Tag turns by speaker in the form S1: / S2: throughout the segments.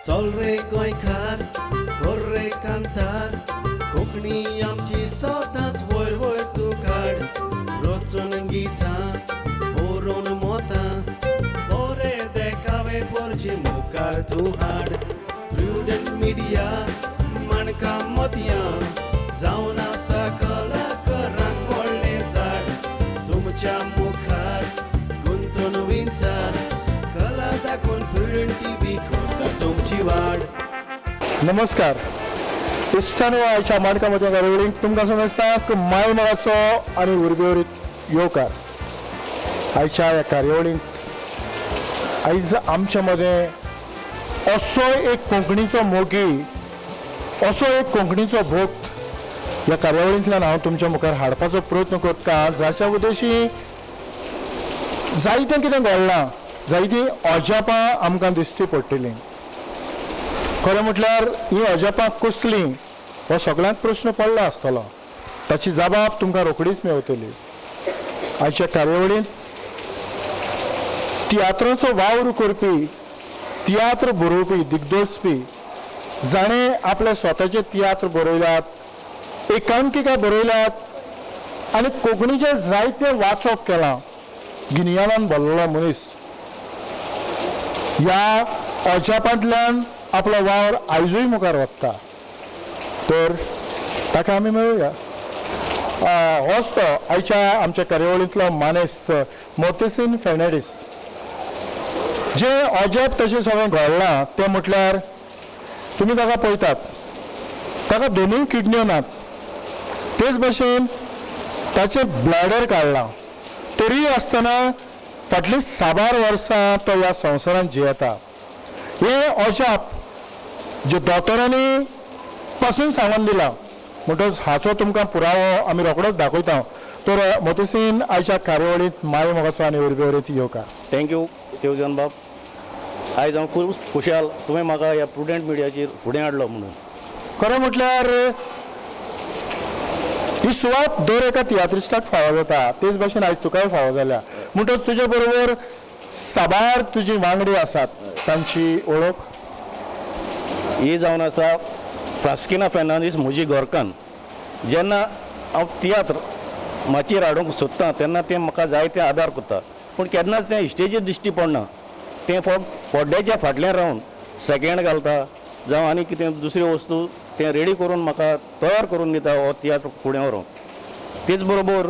S1: चल रे गोंयकार कर रे कांतार कोंकणी आमची सदांच वयर वयर तूं काड रचून गितां बरोवन मोतां बरे देखावे पोरचे मुखार तूं हाड प्रुडंट मिडिया माणकां मोतयां जावन आसा कलाकारांक व्हडलें झाड तुमच्या मुखार गुंतून विंचार कला दाखोवन प्रुडंट टिव्ही करता तुमची वाड.
S2: नमस्कार इश्टानो, आयच्या माणका म्हज्या कार्यावळीक तुमकां समजता माय मोगाचो आनी उर्बेवरीत येवकार. आयच्या ह्या कार्यावळींत आयज आमच्या मदें असो एक कोंकणीचो मोगी, असो एक कोंकणीचो भक्त ह्या कार्यावळींतल्यान हांव तुमच्या मुखार हाडपाचो प्रयत्न करता, जाच्या उद्देशी जायतें कितें घडलां, जायतीं अजापां आमकां दिश्टी पडटलीं. खरें म्हटल्यार ही अजापां कसलीं हो सगळ्यांक प्रश्न पडला आसतलो, ताची जबाब तुमकां रोखडीच मेवतली. आयच्या कार्यावळींत तियात्राचो वावर करपी, तियात्र बरोवपी, दिग्दर्शपी, जाणें आपले स्वताचे तियात्र बरयल्यात, एकांकिका बरयल्यात आनी कोंकणीचें जायतें वाचप केलां, गिन्यानान भरलेलो मनीस ह्या अजापांतल्यान आपलो वावर आयजूय मुखार वता, तर ताका आमी मेळुया. होच तो आयच्या आमच्या कार्यावळींतलो मानेस्त मोतेसीन फेर्नांडीस. जें अजाप तशें सगळें घडलां तें म्हटल्यार तुमी ताका पळयतात, ताका दोनूय किडन्यो नात, तेच भशेन ताचें ब्लॅडर काडलां, तरीय आसतना फाटलीं साबार वर्सां तो ह्या संवसारांत जियेता. हें अजाप जे दोतोरांनी पासून सांगून दिलां, म्हणटकच हाचो तुमकां पुरावो आमी रोखडोच दाखयता. तर मोतेसीन आयच्या कार्यावळींत माय मोगाचो आनी उर्बेवरीत येवकार.
S3: Thank you देवजन बाब. आयज हांव खूब खुशाल तुवें म्हाका ह्या प्रुडंट मिडियाचेर फुडें हाडलो म्हणून.
S2: खरें म्हटल्यार ही सुवात दर एका तियात्रिस्टाक फावो जाता, तेच भशेन आयज तुकाय फावो जाल्या. म्हणटकच तुजे बरोबर साबार तुजी वांगडी आसात, तांची वळख
S3: ही जावन आसा फ्रास्किना फेर्नांडीस, म्हजी घरकान्न. जेन्ना हांव तियात्र माचयेर हाडूंक सोदता तेन्ना तें म्हाका जायते आदार करता, पूण केन्नाच तें स्टेजीर दिश्टी पडना. तें फक्त पड्ड्याच्या फाटल्यान रावन सेकेंड घालता जावं आनी कितें दुसऱ्यो वस्तू तें रेडी करून म्हाका तयार करून दिता हो तियात्र फुडें व्हरूंक. तेच बरोबर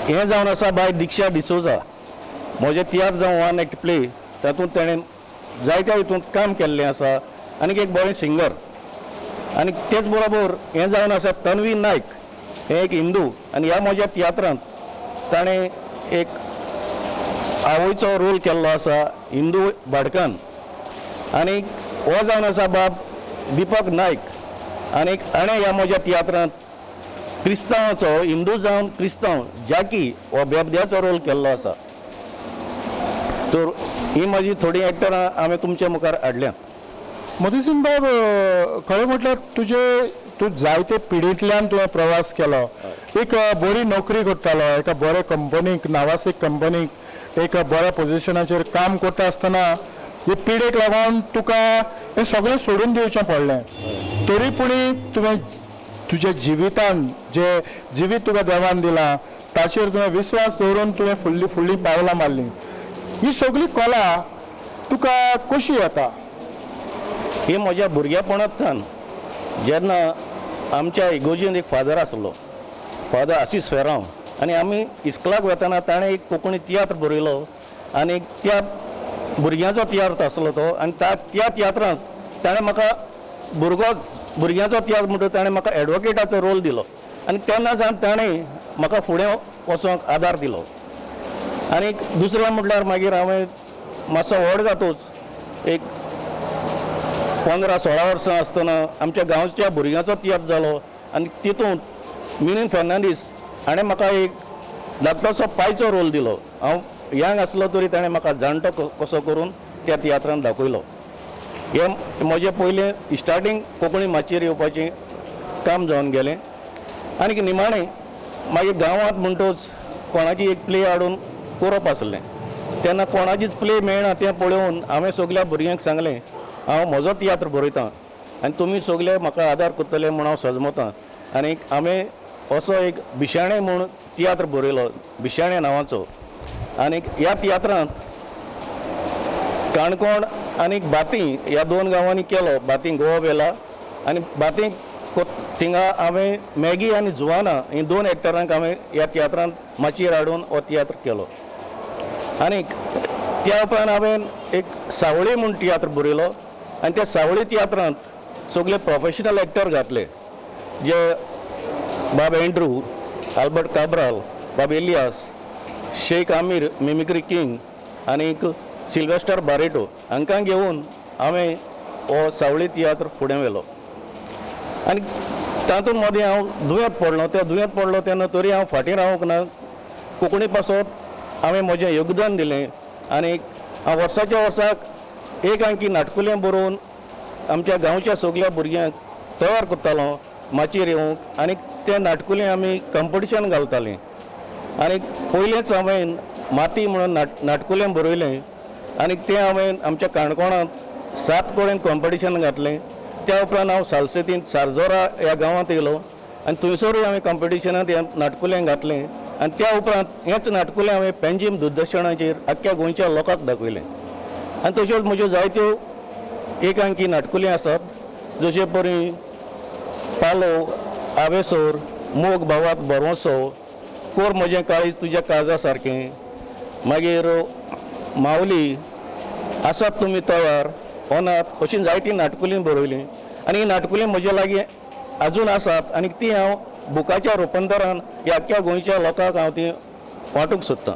S3: हें जावन आसा बाय दिक्षा डिसोजा. म्हजें तियात्र जावं वन एक्ट प्ले तातूंत तेणें जायत्या हितूंत काम केल्लें आसा आनी एक बरें सिंगर. आनी तेच बरोबर हें जावन आसा तन्वी नायक, हें एक हिंदू आनी ह्या म्हज्या तियात्रांत ताणें एक आवयचो रोल केल्लो आसा, हिंदू भाटकान. आनी हो जावन आसा बाब दीपक नायक, आनी ताणें ह्या म्हज्या तियात्रांत क्रिस्तांवाचो, हिंदू जावन क्रिस्तांव जाकी हो बेबद्याचो रोल केल्लो आसा. तर ही म्हजी थोडीं एक्टरां हांवें तुमच्या मुखार हाडल्यात.
S2: मोतीसिंग बाब, खरें म्हटल्यार तुजे तूं जायते पिढींतल्यान तुवें प्रवास केलो. एक बरी नोकरी करतालो, एका बऱ्या कंपनीक, नावासीक कंपनीक एक बऱ्या पोजिशनाचेर काम करता आसतना हे पिडेक लागून तुका हें सगळें सोडून दिवचें पडलें. तरी पुणी तुवें तुज्या जिवितान जे जिवीत तुका देवान दिलां ताचेर तुवें विस्वास दवरून तुवें फुडली फुडली पावलां मारलीं. ही सगळी कला तुका कशी येता?
S3: ही म्हज्या भुरगेपणांतल्यान जेन्ना आमच्या इगोर्जेन एक फादर आसलो, फादर आसीस फेरांव, आनी आमी इस्कुलाक वतना ताणें एक कोंकणी तियात्र बरयलो आनी त्या भुरग्यांचो तियात्र आसलो तो. आनी त्या तियात्रांत ताणें म्हाका भुरग्यांचो तियात्र म्हणटकच ताणें म्हाका एडवोकेटाचो रोल दिलो आनी तेन्ना सावन ताणें म्हाका फुडें वचोंक आदार दिलो. आनी दुसरें म्हटल्यार मागीर हांवें मातसो व्हड जातूच एक 15-16 वर्सां आसतना आमच्या गांवच्या भुरग्यांचो तियात्र जालो आनी तितूंत मिनीन फेर्नांडीस हाणें म्हाका एक धाकटोसो पायचो रोल दिलो. हांव यंग आसलो तरी ताणें म्हाका जाणटो कसो करून त्या तियात्रान दाखयलो. हें म्हजें पयलें स्टार्टींग कोंकणी माचयेर येवपाचें काम जावन गेलें. आनी निमाणें मागीर गांवांत म्हणटच कोणाची एक प्ले हाडून करप आसलें, तेन्ना कोणाचीच प्ले मेळना तें पळोवन हांवें सगल्या भुरग्यांक सांगलें हांव म्हजो तियात्र बरयतां आनी तुमी सगळे म्हाका आदार करतले म्हूण हांव सजमतां. आनी हांवें असो एक बिशाणे म्हूण तियात्र बरयलो, बिशाणे नांवाचो. आनी ह्या तियात्रांत काणकोण आनी बाती ह्या दोन गांवांनी केलो. बाती गोवा वेला आनी बाती थिंगा हांवें मॅगी आनी जुवाना ही दोन एक्टरांक हांवें ह्या तियात्रांत माचयेर हाडून हो तियात्र केलो. आनी त्या उपरांत हांवें एक सावळी म्हूण तियात्र बरयलो आनी त्या सावळी तियात्रांत सगळे प्रोफेशनल एक्टर घातले, जे बाब एंड्रू, आल्बर्ट काब्राल, बाब एलियास, शेख आमीर मिमिक्री किंग आनीक सिल्वेस्टर बारेटो हांकां घेवन हांवें हो सावळी तियात्र फुडें व्हेलो. आनी तातूंत मदीं हांव दुयेंत पडलो. त्या दुयेंत पडलो तेन्ना तरी हांव फाटीं रावंक ना. कोंकणी पासत हांवें म्हजें योगदान दिलें आनी हांव वर्साच्या वर्साक एक अंकी नाटकुलें बरोवन आमच्या गांवच्या सगल्या भुरग्यांक तयार करतालो माचयेर येवंक आनी तें नाटकुलें आमी कंपिटिशन घालतालीं. आनी पयलेंच हांवें माती म्हणून नाटकुलें बरयलें आनी तें हांवें आमच्या काणकोणांत 7 कडेन कॉम्पिटिशन घातलें. त्या उपरांत हांव सालसेतींत सारजोरा ह्या गांवांत येयलो आनी थंयसरूय हांवें कॉम्पिटिशनांत हें नाटकुलें घातलें. आनी त्या उपरांत हेंच नाटकुलें हांवें पेंजीम दूरदर्शनाचेर आख्ख्या गोंयच्या लोकांक दाखयलें. आनी तश्योच म्हज्यो जायत्यो एक अंकी नाटकुलीं आसात, जशे परी पालो, आवेसोर, मोग भावात भरवंसो, कोर म्हजें काळीज तुज्या काळजा सारकें, मागीर मावली, आसात तुमी तयार, ओनात, अशीं जायतीं नाटकुलीं बरयलीं. आनी हीं नाटकुलीं म्हजे लागीं आजून आसात आनी ती हांव बुकाच्या रुपांतरान ह्या आख्ख्या गोंयच्या लोकांक हांव ती वांटूंक सोदतां.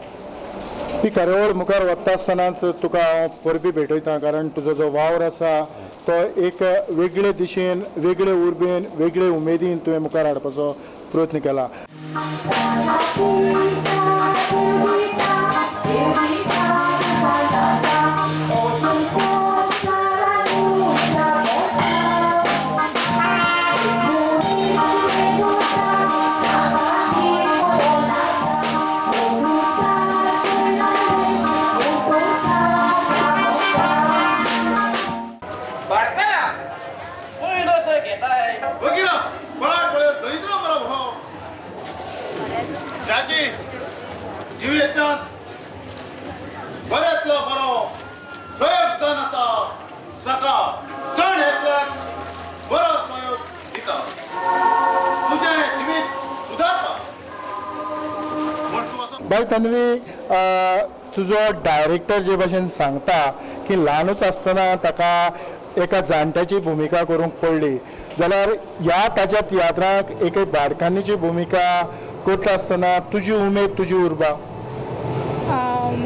S2: ही कार्यावळ मुखार वता आसतनाच तुका हांव परबी भेटयता, कारण तुजो जो वावर आसा तो एक वेगळे दिशेन, वेगळे उर्बेन, वेगळे उमेदीन तुवें मुखार हाडपाचो प्रयत्न केला. बाय तन्वी, तुजो डायरेक्टर जे भाशेन सांगता की ल्हानूच आसतना ताका एका जाणट्याची भुमिका करूंक पडली, जाल्यार ह्या ताच्या तियात्राक एके बाडकान्नीची भुमिका करता आसतना तुजी उमेद, तुजी उर्बा?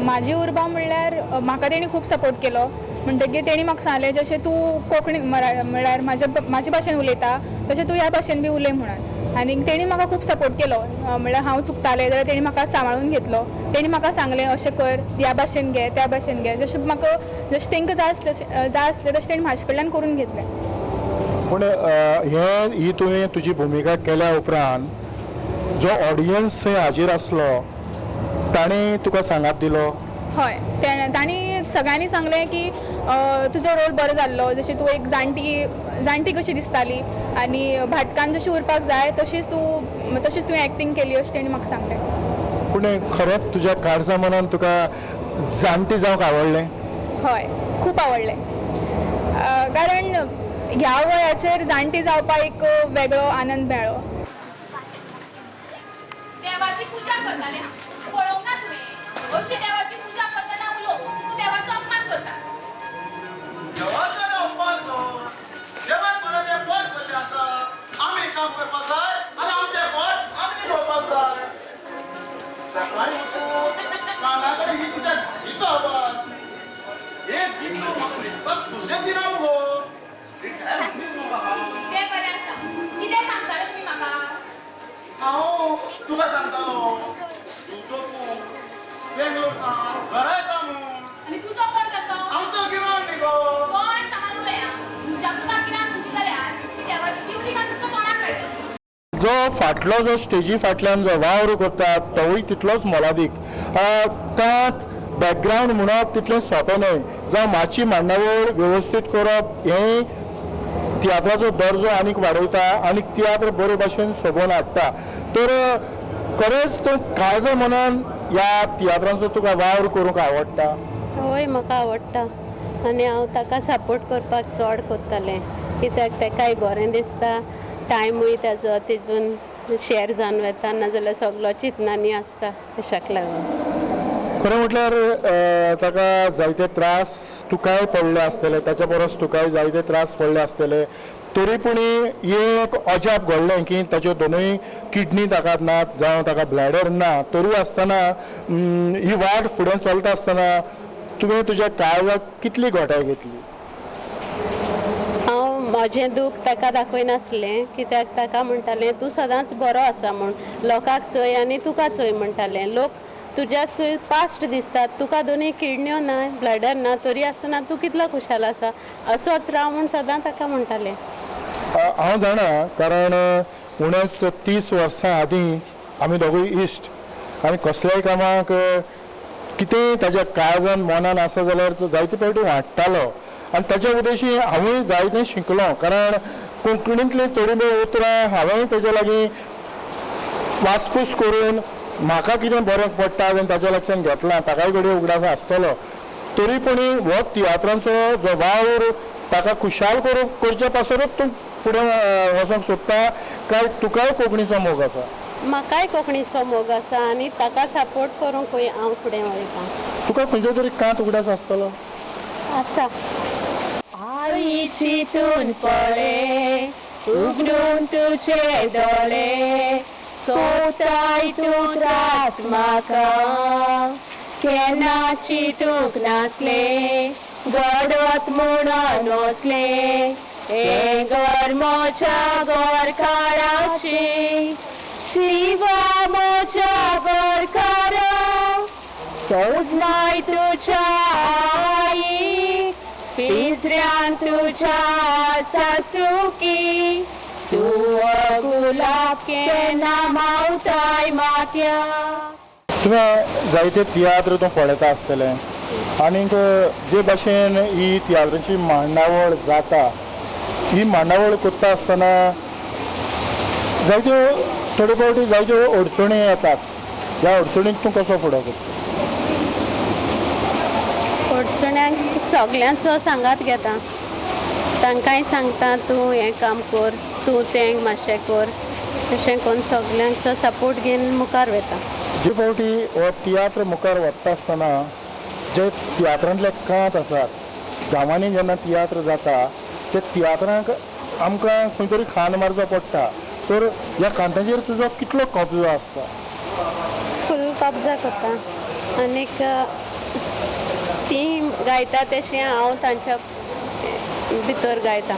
S4: म्हाजी उर्बा म्हणल्यार म्हाका तेणी खूब सपोर्ट केलो. म्हणटकीर तेणी म्हाका सांगलें जशें तूं कोंकणी म्हळ्यार म्हाजे भाशेन उलयता तशें तूं ह्या भाशेन बी उलय म्हणून. आनी तेणी म्हाका खूब सपोर्ट केलो. म्हणल्यार हांव चुकतालें जाल्यार तेणी म्हाका सांबाळून घेतलो. तेणी म्हाका सांगलें अशें कर, ह्या भाशेन घे, त्या भाशेन घे, जशें म्हाका जशें तांकां जाय आसलें तशें तेणी म्हाजे कडल्यान करून घेतलें.
S2: पूण हें ही तुवें तुजी भुमिका केल्या उपरांत जो ऑडियन्स थंय हाजीर आसलो ताणें तुका सांगात दिलो?
S4: हय, तांणी सगळ्यांनी सांगलें की तुजो रोल बरो जाल्लो, जशें तूं एक जाणटी कशी दिसताली आनी भाटकान जशी उरपाक जाय तशीच तुवें एक्टींग केली अशें तेणी म्हाका सांगलें.
S2: पूण खरेंच तुज्या काळजा मनान तुका जाणटी जावंक आवडलें?
S4: हय, खूब आवडलें, कारण ह्या वयाचेर जाणटी जावपाक एक वेगळो आनंद मेळ्ळो.
S5: देवाची पूजा करताले पळोवंक ना तुवें, अशी देवाची पूजा करतना उलोवंक तूं देवाचो अपमान करता.
S6: देवाचो अपमान न्हय, देवान कोणाचें पोट भरलें आसा, आमी काम करपाक जाय आनी आमचें पोट आमी भरपाक जाय. सकाळीं उठून काना कडेन ही तुज्या घांशीचो आवाज, एक दीस तूं म्हाका न्हिदपाक सुशेग दिना मुगो. रिटायर मनीस मुगो हांव.
S5: तें बरें आसा, कितें सांगताले तुमी म्हाका?
S6: हांव तुका सांगतालो तूं तोपूं बेंगलोर सावन घरा येता म्हूण.
S5: आनी तुजो कोण करता?
S6: आमचो गिराण न्ही गो.
S5: कोण सांगाल उलया, तुमच्या तुका गिराण म्हणशी जाल्यार ती देवाची दिवली काडून तुमच्या तोंडाक लायतली.
S2: जो फाटलो जो स्टेजी फाटल्यान जो वावर करता तोवूय तितलोच मोलादीक. कांत बॅकग्रावंड म्हणप तितलें सोंपें न्हय, जावं माची मांडावळ वेवस्थीत करप हें तियात्राचो दर्जो आनीक वाडयता आनी तियात्र बरे भाशेन सोबोवन हाडटा. तर खरेंच तूं काळजा मनान ह्या तियात्रांचो तुका वावर करूंक आवडटा?
S7: हय, म्हाका आवडटा आनी हांव ताका सपोर्ट करपाक चड करतालें, कित्याक ताकाय बरें दिसता, टायमूय ताजो तितून शेअर जावन वता, नाजाल्यार सगलो चिंतनांनी आसता अशाक लागून.
S2: खरें म्हटल्यार ताका जायते त्रास तुकाय पडले आसतले, ताच्या परस तुकाय जायते त्रास पडले आसतले, तरी पूण एक अजाप घडलें की ताच्यो दोनूय किडनी ताका नात जावं ताका ब्लॅडर ना, तरी आसतना ही वाट फुडें चलता आसतना तुवें तुज्या काळजाक कितली घोटाय घेतली?
S7: हांव म्हजें दूख ताका दाखयनासलें, कित्याक ताका म्हणटालें तूं सदांच बरो आसा म्हूण, लोकांक चोय आनी तुका चोय म्हणटालें. लोक तुज्याच पास्ट दिसतात, तुका दोनूय किडण्यो ना, ब्लॅडर ना, तरी आसतना तूं कितलो खुशाल आसा, असोच राव म्हूण सदां ताका म्हणटालें.
S2: हांव जाणा, कारण उणेच 30 वर्सां आदीं आमी दोगूय इश्ट आनी कसल्याय कामाक कितेंय ताज्या काळजान मनान आसा जाल्यार तो जायते फावटी वांट्टालो आनी ताच्या उद्देशी हांवूय जायतें शिकलो, कारण कोंकणींतलीं थोडीं भोव उतरां हांवेंय ताच्या लागीं वासपूस करून म्हाका कितें बरें पडटा आनी ताच्या लक्षान घेतलां, ताकाय घडये उगडास आसतलो. तरी पूण हो तियात्रांचो जो वावर ताका खुशाल करचे पासतूच तूं फुडें वचोंक सोदता काय तुकाय कोंकणीचो मोग आसा?
S7: म्हाकाय कोंकणीचो मोग आसा आनी ताका सपोर्ट करूंकूय हांव फुडें वयता.
S2: तुका खंयचो तरी कांत उगडास आसतलो?
S7: आसा. आई चिंतून पळे उगडून तुजे दोळे, कोताय तूं त्रास म्हाका, केन्ना चिंतूंक नासलें घडत म्हणून वचलें, हें घर म्हज्या घरकाराचें, शिवा म्हज्या घरकारा, सोजनाय तुज्या आई, पिंजऱ्यान तुज्या सासुकी, तूं गुलाब केन्ना मावताय माथ्या.
S2: तुवें जायते तियात्र तूं पळयता आसतलें आनीक जे भाशेन ही तियात्राची मांडावळ जाता, ही मांडावळ करता आसतना जायत्यो थोडे फावटी जायत्यो अडचणी येतात, ह्या अडचणीक तूं कसो फुडो करता?
S7: अडचण्यांक सगल्यांचो सांगात घेता, तांकांय सांगता तूं हें काम कर, तूं तें मातशें कर, अशें करून सगल्यांचो सपोर्ट घेवन मुखार वता.
S2: जे फावटी हो तियात्र मुखार वता आसतना जे तियात्रांतले कांत आसात, गांवांनी जेन्ना तियात्र जाता ते तियात्रांक आमकां खंय तरी खांद मारचो पडटा, तर ह्या कांतांचेर तुजो कितलो कब्जो आसता?
S7: फूल कब्जा करता आनीक ती गायता तशें हांव तांच्या भितर गायता.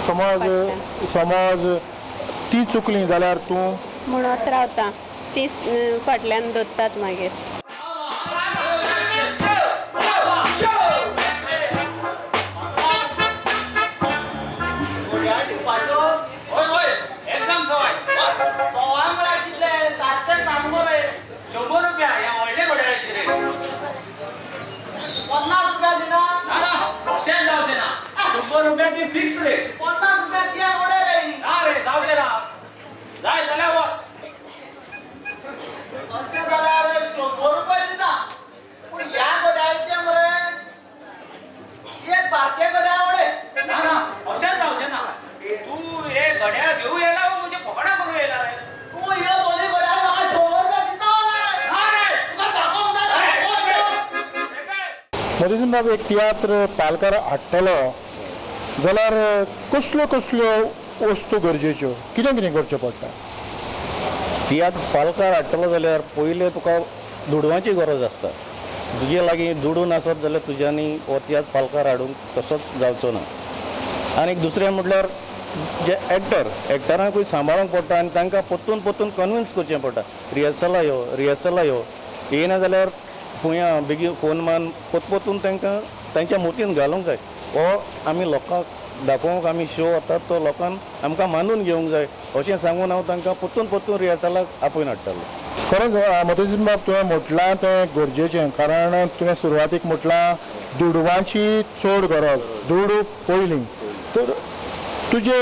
S2: समज समज ती चुकली जाल्यार तूं
S7: म्हणत रावता, ती फाटल्यान दवरतात मागीर.
S8: फिक्स रेट 50 रुपया दिया ओडे रे ना रे जावचे ना जाय जाल्यार वच अशें जाल्यार 100 रुपया दिता, पूण ह्या घड्याळीचे मरे एक भारतीय घड्याळ ओडे ना ना अशें जावचें ना. तूं हे घड्याळ घेवूं येयला म्हणजे फकाणां करूं येयला रे? तूं हे दोनूय घड्याळ म्हाका 100 रुपया दिता ना रे तुका दाखोवंक जाय.
S2: मधुसूदन बाब, एक तियात्र पालकार हाडटलो जाल्यार कसल्यो कसल्यो वस्तू गरजेच्यो, कितें कितें करचें पडटा?
S3: तियात्र पालकार हाडटलो जाल्यार पयलें तुका दुडवांची गरज आसता. तुजे लागीं दुडू नासत जाल्यार तुज्यांनी हो तियात्र पालकार हाडूंक तसोच जावचो ना. आनी दुसरें म्हटल्यार जे एक्टर, एक्टरांकूय सांबाळूंक पडटा आनी तांकां परतून परतून कन्विन्स करचें पडटा, रिहर्सला यो रिहर्सला यो, येयना जाल्यार फुया बेगीन फोन मान परतून तांकां तांच्या मोतीन घालूंक जाय. हो आमी लोकांक दाखोवंक आमी शो वतात तो लोकांक आमकां मानून घेवंक जाय अशें सांगून हांव तांकां परतून परतून रिहर्सलाक आपोवन हाडटालो.
S2: खरेंच मोतेझीम बाब तुवें म्हटलां तें गरजेचें, कारण तुवें सुरवातीक म्हटलां दुडवांची चड गरज, दुडू पयलीं. तर तुजे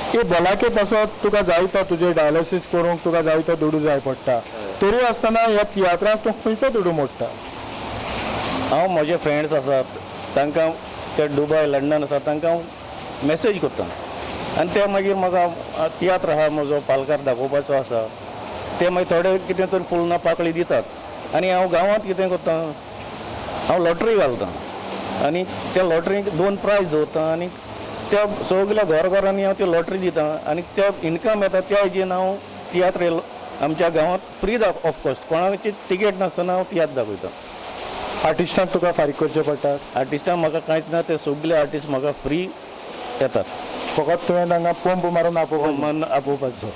S2: हे भलायके पासत तुका जायतो तुजें डायलिसीस करूंक तुका जायतो दुडू जाय पडटा, तरी आसतना ह्या तियात्राक तूं खंयचो दुडू मोडटा?
S3: हांव म्हजे फ्रेंड्स आसात तांकां ते दुबय लंडन आसा तांकां हांव मॅसेज करता आनी ते मागीर म्हाका तियात्र आहा म्हजो पालकार दाखोवपाचो आसा, ते मागीर थोडे कितें तरी फुलना पाकळी दितात आनी हांव गांवांत कितें करता, हांव लॉटरी घालता आनी त्या लॉटरीक 2 प्रायज दवरता आनी त्या सगल्या घर घरांनी हांव ती लॉटरी दिता आनी त्या इनकम येता त्या हेजेन हांव तियात्र आमच्या गांवांत फ्री ऑफ कॉस्ट, कोणाची तिकेट नासतना हांव तियात्र दाखयता.
S2: आर्टिस्टांक तुका फारीक करचे पडटा?
S3: आर्टिस्टांक म्हाका कांयच ना, ते सगळे आर्टिस्ट म्हाका फ्री येतात,
S2: फकत तुवें तांकां पंप मारून आपोवपाचो.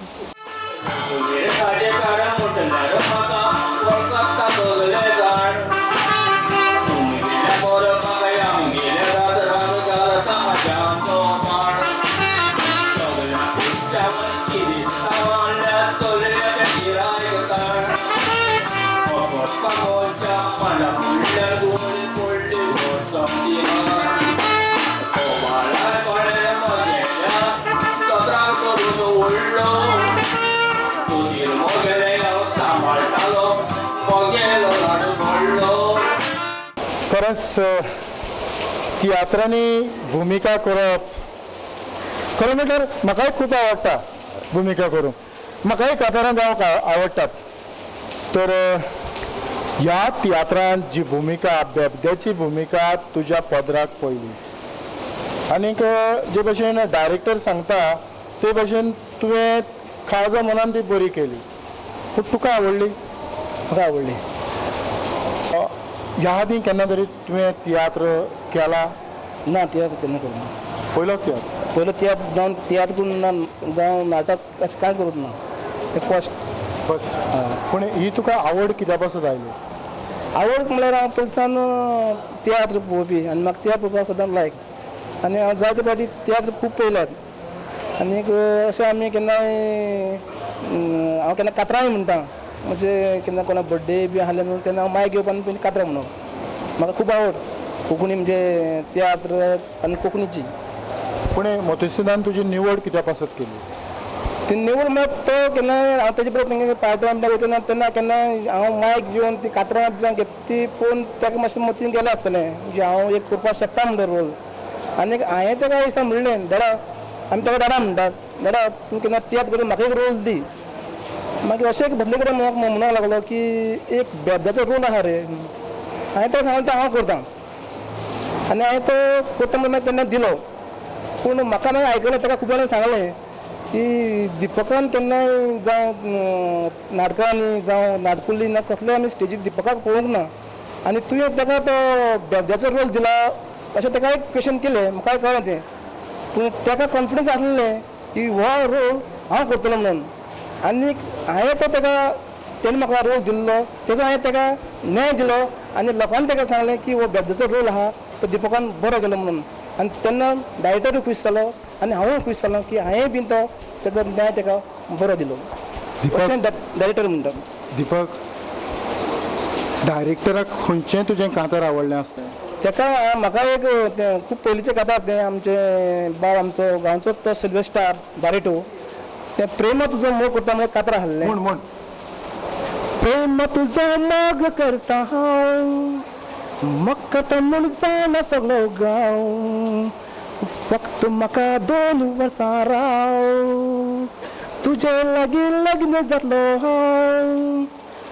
S2: खरेंच तियात्रांनी भुमिका करप खरें म्हटल्यार म्हाकाय खूब आवडटा भुमिका करूंक, म्हाकाय कातारां गावंक आवडटात. तर ह्या तियात्रांत जी भुमिका, बेबद्याची भुमिका तुज्या पदराक पयली आनीक जे भशेन डायरेक्टर सांगता ते भशेन तुवें काळजा मनान ती बरी केली, पूण तुका आवडली?
S9: म्हाका आवडली.
S2: ह्या आदीं केन्ना तरी तुवें तियात्र केला?
S9: ना, तियात्र केन्ना करूं ना.
S2: पयलो तियात्र?
S9: पयलो तियात्र जावन तियात्र करून ना, जावं नाटक अशें कांयच करूंक ना, तें फर्स्ट.
S2: फर्स्ट. पूण ही तुका आवड कित्या पासून आयली?
S9: आवड म्हणल्यार हांव पयलींसान तियात्र पळोवपी आनी म्हाका तियात्र पळोवपाक सदांच लायक, आनी हांव जायते फावटी तियात्र खूब पळयल्यात. आनीक अशें आमी केन्नाय हांव केन्ना कातरांय म्हणटा, म्हणजे केन्ना कोणा बड्डे बी आसले न्हू तेन्ना हांव मायक घेवप आनी पयलीं कातरां म्हणप. म्हाका खूब आवड कोंकणी म्हणजे तियात्र आनी कोंकणीची.
S2: पूण मोतेसिनान तुजी निवड कित्या पासत केली?
S9: ती निवड म्हळ्यार तो केन्नाय हांव तेजे बरोबर पार्टी आमच्या वयतना तेन्ना केन्नाय हांव मायक घेवन ती कातरां बितरां घेता ती पळोवन ताका मातशें मतीन गेलें आसतलें म्हणजे हांव एक करपाक शकता म्हणटा रोल. आनीक हांवें ताका दिसा म्हणलें, दादा, आमी ताका दादा म्हणटात, दादा तूं केन्ना तियात्र करून म्हाका एक रोल दी. मागीर अशें एक बदले कडेन म्हणूंक लागलो की एक बेबद्याचो रोल आसा रे, हांवें ताका सांगलें तो हांव करता आनी हांवें तो करता म्हणून मागीर तेन्ना दिलो. पूण म्हाका मागीर आयकलें, ताका खूब जाणांनी सांगलें की दिपकान केन्नाय जावं नाटकांनी जावं नाटकुली ना कसले आमी स्टेजीर दिपकाक पळोवंक ना आनी तुवें ताका तो बेबद्याचो रोल दिला अशें ताका एक क्वेशन केलें. म्हाका कळ्ळें तें, पूण ताका कॉन्फिडन्स आसलें की हो रोल हांव करतलो म्हणून. आनी हांवें तो ताका तेणें म्हाका रोल दिल्लो तेजो हांवें ताका न्याय दिलो आनी लोकांनी ताका सांगलें की हो बेबद्याचो रोल आहा तो दिपकान बरो केलो म्हणून. आनी तेन्ना डायरेक्टरूय खूश जालो आनी हांवूय खूश जालो की हांवें बीन तो तेजो न्याय ताका बरो दिलो. अशें डायरेक्टर म्हणटा.
S2: दिपक, डायरेक्टराक खंयचें तुजें कांतार आवडलें आसतें?
S9: ताका म्हाका एक खूब पयलींचें कांतार तें आमचें बाब आमचो गांवचो तो सिल्वेस्टार बारेटो, तें प्रेम तुजो मोग करता म्हणल्यार कातरां आसलें.
S2: म्हण
S9: प्रेम तुजो मोग करता हांव, म्हाका तो म्हूण जाणा सगळो गांव, फक्त म्हाका 2 वर्सां राव, तुजे लागीं लग्न जातलो हांव,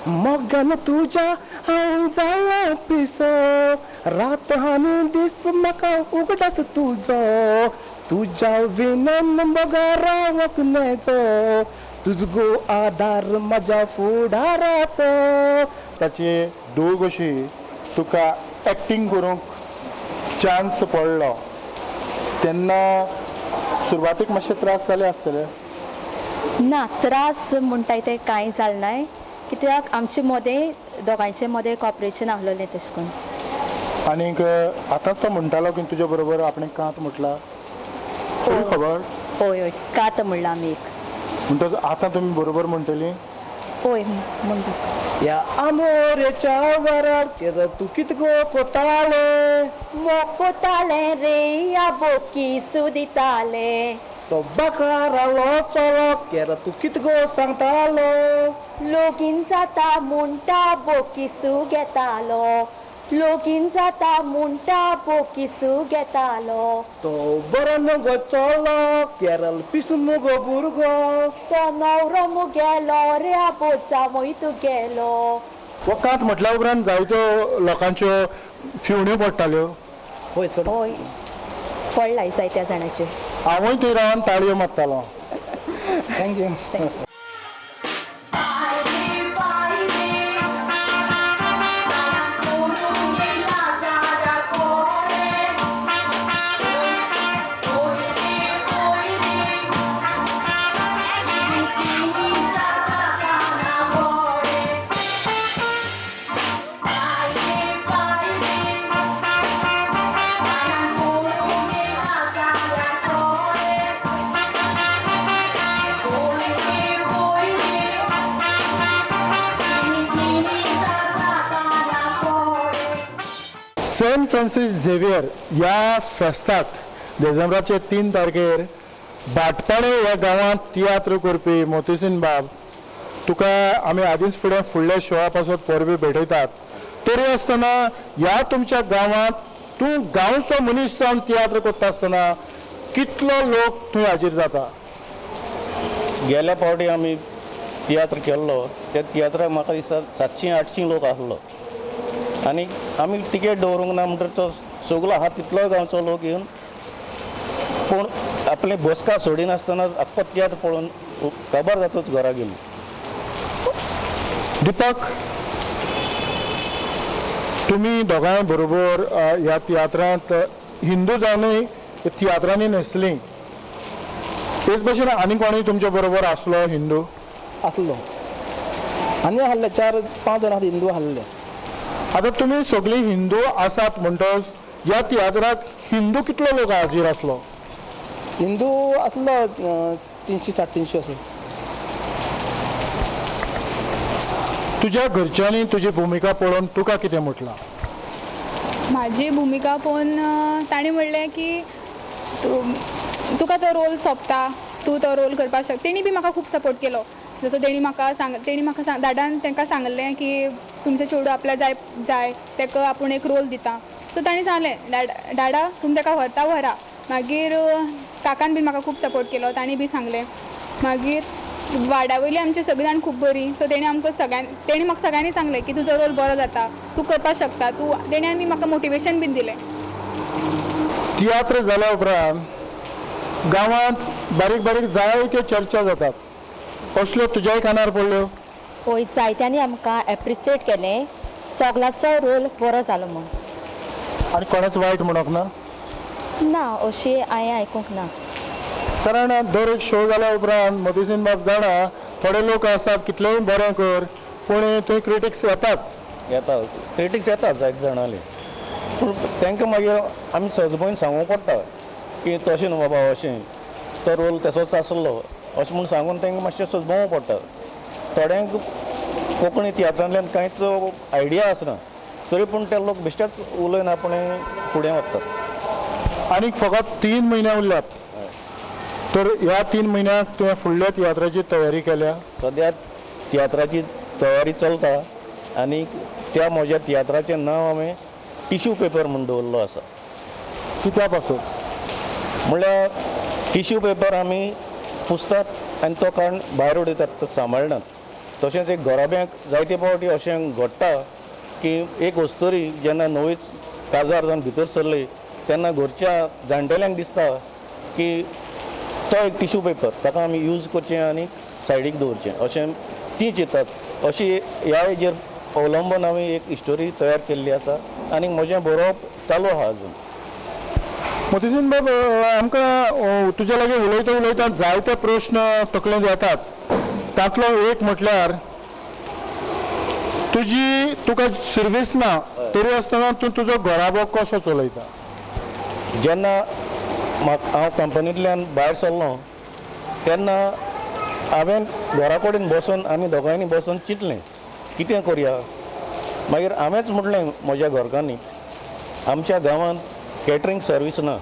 S9: मोगान तुज्या हांव जाला पिसो, रात आनी दीस म्हाका उगडास तुजो, तुज्या विनन मोगा रावक नेजो, तुजो गो आदार म्हज्या फुडाराचो.
S2: ताची दोग अशी तुका एक्टींग करूंक चान्स पडलो तेन्ना सुरवातीक मातशे त्रास जाले आसतले?
S10: ना, त्रास म्हणटाय ते कांय जालें ना, कित्याक आमचे मदें दोगांयचे मदें कॉपरेशन आसलेलें तशें करून.
S2: आनीक आतां तो म्हणटालो की तुज्या बरोबर आपणें कांत म्हटला, तुका खबर?
S10: हय हय, कांत म्हणलां आमी एक.
S2: म्हणटकच आतां तुमी बरोबर म्हणटली?
S10: हय म्हणटा.
S9: ह्या आमोरेच्या वरार केरळ तूं कित गो कोतालें,
S10: मोकोतालें रे आबो किसू दितालें,
S9: तो बकारालो चलो केरळ तूं कित गो सांगतालो,
S10: लोगीन जाता म्हणटा बोकिसू घेतालो, लोगीन जाता म्हणटा बोकिसू घेतालो,
S9: तो बरो न्हू गो चलो केरळ पिसू मुगो भुरगो,
S10: तो न्हवरो मुगेलो रे आबो जावय तुगेलो.
S2: वकांत म्हटल्या उपरांत जायत्यो लोकांच्यो फिवण्यो पडटाल्यो.
S9: हय सर,
S10: हय पडलाय जायत्या जाणाच्यो.
S2: हांवूय थंय रावन ताळयो मारतालो.
S9: Thank you.
S2: Saint Francis Xavier ह्या फेस्ताक डिसेंबराचे 3 तारखेर भाटपाडे ह्या गांवांत तियात्र करपी मोतीसिंग बाब तुका आमी आदींच फुडें फुडल्या शोआ पासत परबी भेटयतात. तरी आसतना ह्या तुमच्या गांवांत तूं गांवचो मनीस जावन तियात्र करता आसतना कितलो लोक थंय हाजीर जाता?
S3: गेल्या फावटी आमी तियात्र केल्लो त्या तियात्राक म्हाका दिसता 700-800 लोक आसलो आनी आमी तिकेट दवरूंक ना म्हणटकीर तो सगलो आहा तितलोय गांवचो लोक येवन पूण आपले बसका सोडिनासतना आख्खो तियात्र पळोवन काबार जातूच घरा गेली.
S2: दीपक, तुमी दोगांय बरोबर ह्या तियात्रांत हिंदू जावनूय तियात्रांनी न्हेसली, तेच भशेन आनी कोणूय तुमच्या बरोबर आसलो हिंदू?
S9: आसलो आनी आहले 4-5 जाण हिंदू आहले.
S2: आतां तुमी सगळीं हिंदू आसात म्हणटच ह्या तियात्राक हिंदू कितलो लोक हाजीर आसलो?
S9: हिंदू आसलो 300-350 असो.
S2: तुज्या घरच्यांनी तुजी भुमिका पळोवन तुका कितें म्हटलां?
S4: म्हाजी भुमिका पळोवन तांणी म्हणलें की तुका तो रोल सोंपता, तूं तो रोल करपाक शकता. तेणी बी म्हाका खूब सपोर्ट केलो. जसो तेणी म्हाका सांग दादान तांकां सांगलें की तुमचें चेडूं आपल्या जाय जाय ताका आपूण एक रोल दिता. सो तांणी सांगलें डाडा तुमी ताका व्हरता व्हरा. मागीर काकान बी म्हाका खूब सपोर्ट केलो, तांणी बी सांगलें. मागीर वाड्या वयली आमची सगळीं जाण खूब बरीं, सो तेणी आमकां तेणी म्हाका सगळ्यांनी सांगलें की तुजो रोल बरो जाता, तूं करपाक शकता तूं. तेणी आनी म्हाका मोटिवेशन बीन दिलें.
S2: तियात्र जाल्या उपरांत गांवांत बारीक बारीक जायत्यो चर्चा जातात, असल्यो तुज्याय कानार पडल्यो?
S10: हय, जायत्यांनी आमकां एप्रिसिएट केलें, सगळ्याचो रोल बरो जालो म्हूण.
S2: आनी कोणेच वायट म्हणूंक ना?
S10: ना, अशी हांवें आयकूंक ना.
S2: कारण दर एक शो जाल्या उपरांत मोतीसिंग बाब जाणा थोडे लोक आसात कितलेंय बरें कर पूण थंय क्रिटिक्स येताच.
S3: येता क्रिटिक्स येतात जायते जाणाले, पूण तांकां मागीर आमी सहजपणी सांगूंक पडटा की तशें न्हू बाबा अशें तो रोल तसोच आसलो अशें म्हूण सांगून तांकां मातशें सजमोवंक पडटा. थोड्यांक कोंकणी तियात्रांतल्यान कांयच आयडिया आसना तरी पूण ते लोक बेश्टेच उलयना पूण फुडें वतात.
S2: आनीक फकत 3 म्हयने उरल्यात, तर ह्या 3 म्हयन्याक तुवें फुडल्या तियात्राची तयारी केल्या?
S3: सद्या तियात्राची तयारी चलता आनी त्या म्हज्या तियात्राचें नांव हांवें टिश्यू पेपर म्हूण दवरलो आसा.
S2: कित्या पासत?
S3: म्हणल्यार टिश्यू पेपर आमी पुसतात आनी तो काडून भायर उडयतात, तो सांबाळनात. तशेंच एक घराब्यांक जायते फावटी अशें घडटा की एक अस्तुरी जेन्ना नवीच काजार जावन भितर सरली तेन्ना घरच्या जाणटेल्यांक दिसता की तो एक टिश्यू पेपर ताका आमी यूज करचें आनी सायडीक दवरचें अशें ती चिंततात. अशी ह्या हेजेर अवलंबून हांवें एक स्टोरी तयार केल्ली आसा आनी म्हजें बरोवप चालू आहा अजून.
S2: मोतीसिंग बाब, आमकां तुज्या लागीं उलयता उलयता जायते प्रश्न तकलेंत येतात. तांतलो एक म्हटल्यार तुजी तुका सर्वीस ना तरी आसतना तूं तुजो घराबो कसो चलयता?
S3: जेन्ना हांव कंपनींतल्यान भायर सरलो तेन्ना हांवें घरा कडेन बसून आमी दोगांयनी बसून चिंतलें कितें करया. मागीर हांवेंच म्हटलें म्हज्या घरकान्नी, आमच्या गांवांत कॅटरींग सर्वीस ना,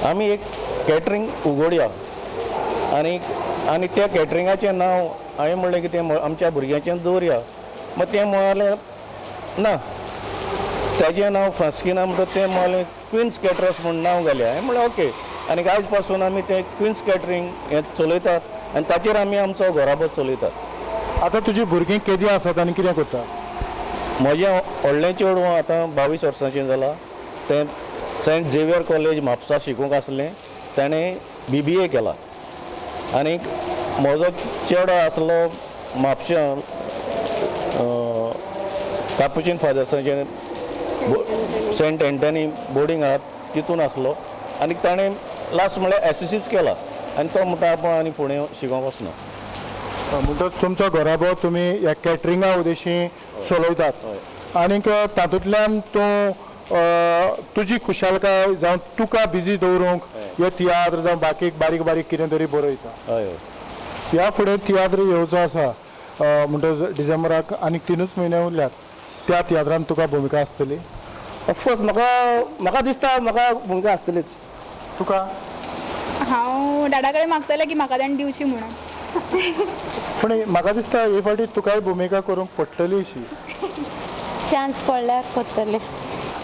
S3: आमी एक कॅटरींग उगोडया आनी आनी त्या कॅटरिंगाचें नांव हांवें म्हणलें की तें आमच्या भुरग्यांचें दवरया. मागीर तें म्हणलें ना, ताजें नांव फ्रांस्किना म्हणटा, तें म्हणलें क्विन्स कॅटरर्स म्हूण नांव घालें. हांवें म्हणलें ओके, आनी आयज पासून आमी तें क्विन्स कॅटरींग हें चलयतात आनी ताचेर आमी आमचो घराबो चलयतात.
S2: आतां तुजी भुरगीं केदी आसात आनी कितें करता?
S3: म्हजें व्हडलें चेडूं आतां 22 वर्सांचें जालां, तें सेंट झेवियर कॉलेज म्हापसा शिकूंक आसलें, ताणें BBA केला. आनी म्हजो चेडो आसलो म्हापश्यां कापुचीन फादर्साचें सेंट एंटनी बोर्डींग आहा तितून आसलो आनी ताणें लास्ट म्हळ्यार SSCच केला आनी तो म्हणटा आपूण आनी फुडें शिकोंक वचना.
S2: म्हणटच तुमचो घराबो तुमी ह्या कॅटरिंगा उद्देशी चलयतात आनीक तातूंतल्यान तूं तुजी खुशालकाय जावं तुका बिजी दवरूंक हे तियात्र जावं बाकी बारीक बारीक कितें तरी बरयता.
S3: हय,
S2: ह्या फुडें तियात्र येवचो आसा म्हणटच डिसेंबराक आनीक 3 म्हयने उरल्यात, त्या तियात्रान तुका भुमिका आसतली?
S9: ऑफकोर्स म्हाका म्हाका दिसता म्हाका भुमिका आसतलीच.
S2: तुका?
S4: हांव डाडा कडेन मागतलें की म्हाका ताणें दिवची म्हणून.
S2: पूण म्हाका दिसता हे फावटी तुकाय भुमिका करूंक पडटली अशी.
S7: चान्स पडल्यार करतलें.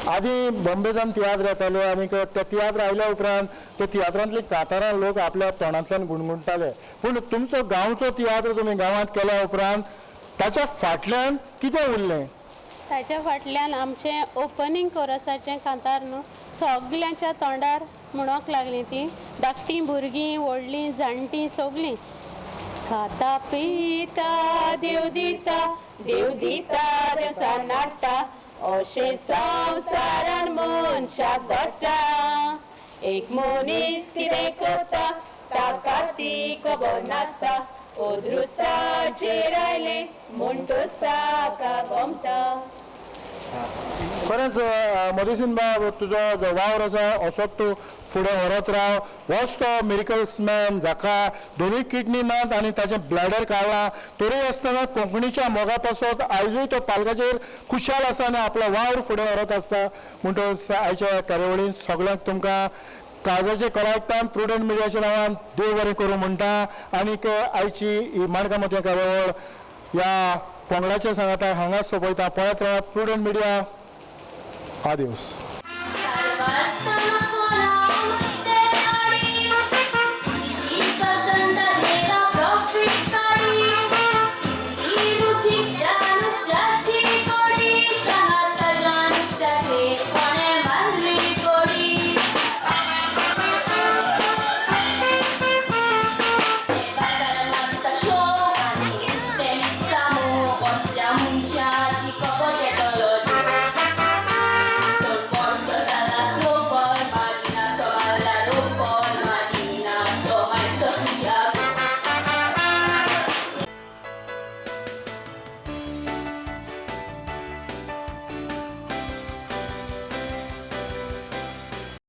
S2: आदी बॉम्बेच्यान तियात्र येताले आनी त्या तियात्र आयल्या उपरांत त्या तियात्रांतली कातारां लोक आपल्या तोंडांतल्यान गुणगुणटाले. पूण तुमचो गांवचो तियात्र तुमी गांवांत केल्या उपरांत ताच्या फाटल्यान कितें उरलें?
S7: ताच्या फाटल्यान आमचें ओपनींग कोरसाचें कांतार न्हू सगल्यांच्या तोंडार म्हणूंक लागलीं तीं, धाकटीं भुरगीं, व्हडलीं, जाणटीं सगलीं. खाता पिता देव दिता, देव दिता देवचा नाडटा, अशें संवसारान मनशाक घडटा. एक मनीस कितें करता ताका ती खबर नासता, अदृश्टाचेर आयलें म्हणटच ताका गमता.
S2: खरेंच मधुसीन बाब, तुजो जो वावर आसा असोच तूं फुडें व्हरत राव. होच तो मिरिकल्स मॅन जाका दोनूय किडनी नात आनी ताचें ब्लॅडर काडलां, तरूय आसतना कोंकणीच्या मोगा पासत आयजूय तो पालकाचेर खुशाल आसा आनी आपलो वावर फुडें व्हरत आसता. म्हणटच आयच्या कार्यावळीन सगळ्यांक तुमकां काळजाचे कलायकतान प्रुडंट मिडियाच्या नांवान देव बरें करूं म्हणटा. आनीक आयची ही माणकां मोतयां कार्यावळ ह्या पंगडाच्या सांगाता हांगा सोंपयता. पळयत रावात प्रुडंट मिडिया. आदियोस.